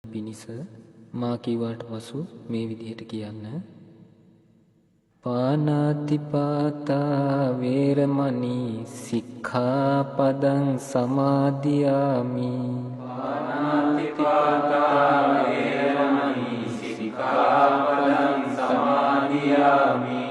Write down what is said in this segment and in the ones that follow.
පිණිස මා කිව්වාට පසු මේ විදිහට කියන්න. පාණාතිපාතා වේරමණී සික්ඛාපදං සමාදියාමි. පාණාතිපාතා වේරමණී සික්ඛාපදං සමාදියාමි.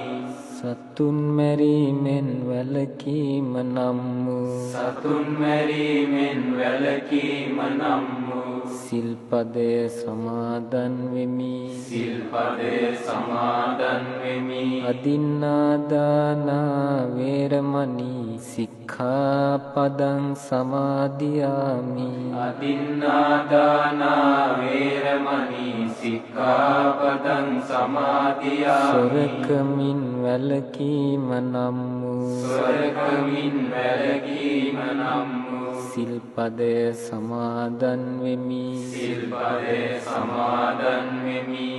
සතුන් මැරීමෙන් වැළකීම නම් වූ, සතුන් මැරීමෙන් වැළකීම නම් වූ සිල්පදය සමාදන් වෙමි. සිල්පදය සමාදන් වෙමි. අදින්නාදානා වේරමණී සික්ඛාපදං සමාදියාමි. අදින්නාදානා වේරමණී සික්ඛාපදං සමාදියාමි. සොරකමින් වැළකීම නම් වූ, සොරකමින් වැළකීම නම් වූ සිල්පදය සමාදන් වෙමි. සිල්පදය සමාදන් වෙමි.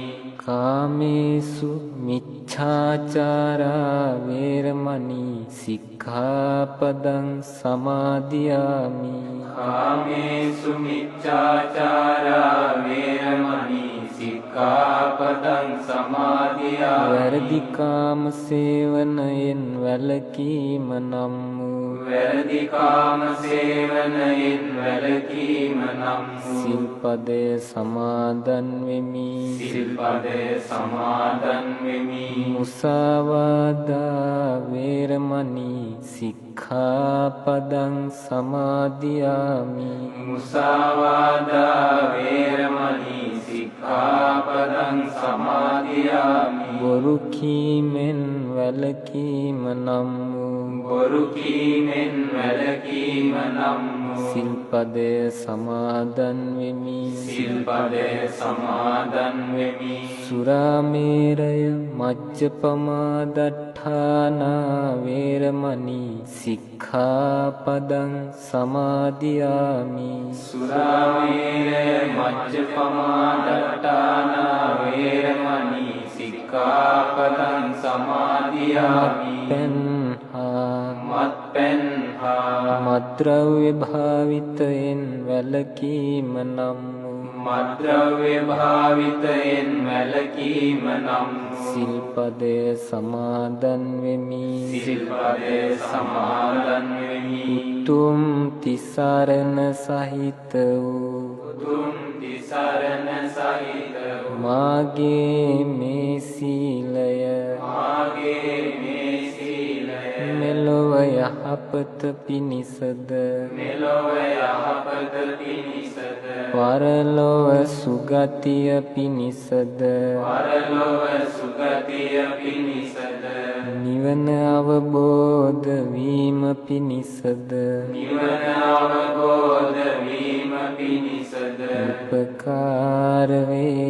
කාමේසු මිච්ඡාචාරා වේරමණී සික්ඛාපදං සමාදියාමි. කාමේසු මිච්ඡාචාරා වේරමණී සික්ඛාපදං සමාදියාමි. වැරදි කාම සේවනයෙන් වැළකීම නම් වූ, වැරදි කාම සේවනයෙන් වැළකීම නම් වූ සිල්පදය සමාදන් වෙමි. සිල්පදය සමාදන් වෙමි. මුසාවාදා වේරමණී සික්ඛාපදං සමාදියාමි. මුසාවාදා වේරමණී සික්ඛාපදං සමාදියාමි. බොරු කීමෙන් වැළකීම නම් වූ, බොරු කීමෙන් වැළකීම නම් වූ සිල්පදය සමාදන් වෙමි. සිල්පදය සමාදන් වෙමි. සුරාමේරය මජ්ජපමා දට්ඨානා වේරමණී සික්ඛාපදං සමාදියාමි. සුරාමේරය මජ්ජපමා දට්ඨානා වේරමණී සික්ඛාපදං සමාදියාමි. මත්පැන් හා මත්පැන් හා මත්ද්‍රව්‍ය භාවිතයෙන් වැළකීම නම් වූ මත්ද්‍රව්‍ය භාවිතයෙන් වැළකීම නම් වූ සිල්පදය සමාදන් වෙමි. සිල්පදය සමාදන් වෙමි. උතුම් තිසරණ සහිත වූ, උතුම් තිසරණ සහිත වූ මාගේ මේ සීලය, මාගේ මේ සීලය මෙලොව යහපත පිණිසද, මෙලොව යහපත පිණිසද, පරලොව සුගතිය පිණිසද, පරලොව සුගතිය පිණිසද, නිවන අවබෝධ වීම පිණිසද, නිවන අවබෝධ වීම පිණිසද උපකාර වේවා.